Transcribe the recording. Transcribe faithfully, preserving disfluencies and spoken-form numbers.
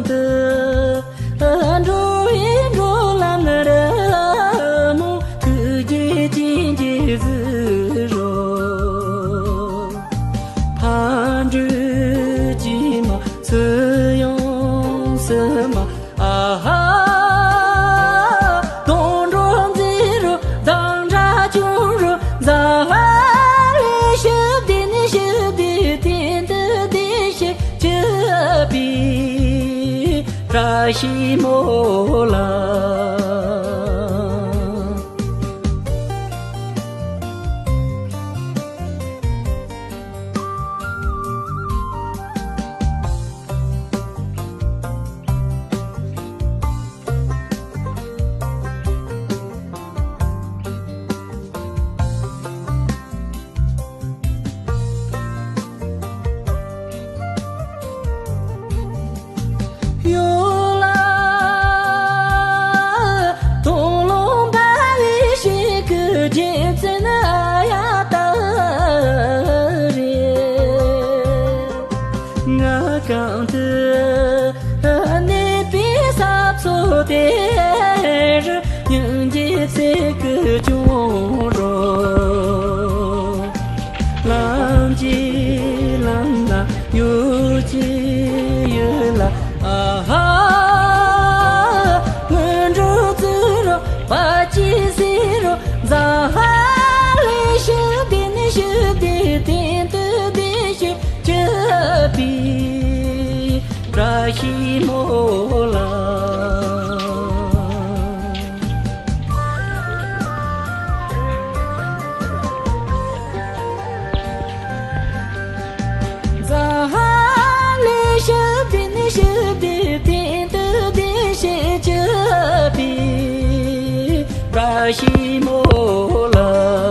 དུ་འགྲོ་བའི་འགྲོ་ལམ་རི་མོ་ཐུགས་རྗེ་ཅན་གྱི་གཟི་རོ། ཕ་འགྲོ་ཅི་མ་སུ་ཡོང་སུ་མ། ཨ་ཧ། དོན་འགྲུབ་མཛད་རོགས་དང་དགྲ་བཅོམ་རོགས་འཛམ་བུ་གླིང་ཞི་བདེ་ནི་ཞི་བདེ་སྟེང་དུ་བདེ་ཞིང་སྐྱིད་པའི་བཀྲ་ཤིས་སྨོན་ལམ། ཡོ་ལ། དོ་ལོ་འབའ་བའི་ཞིག་གི་རྒྱལ་བཙན་ཨ་ཡ་ད་རེད། ང་གང་དུ་གནས་པའི་ས་མཚོ་དེ་རུ་སྙིང་རྗེ་ཚིག་གི་སྐྱོང་རོགས། ལམ་གྱི་ལམ་ན་ཡུལ་གྱི་ཡུལ་ལ་ཨ་ཧ། སྔོན་འགྲོ་བརྩི་རོགས་བར་ཆད་སེལ་རོགས་འཛམ་བུ་གླིང་ཞི་བདེ་ནི་ཞི་བདེ་སྟེང་དུ་བདེ་ཞིང་སྐྱིད་པའི་བཀྲ་ཤིས་སྨོན་ལམ། འཛམ་བུ་གླིང་ཞི་བདེ་ནི་ཞི་བདེ་སྟེང་དུ་བདེ་ཞིང་སྐྱིད་པའི་བཀྲ་ཤིས་སྨོན་ལམ།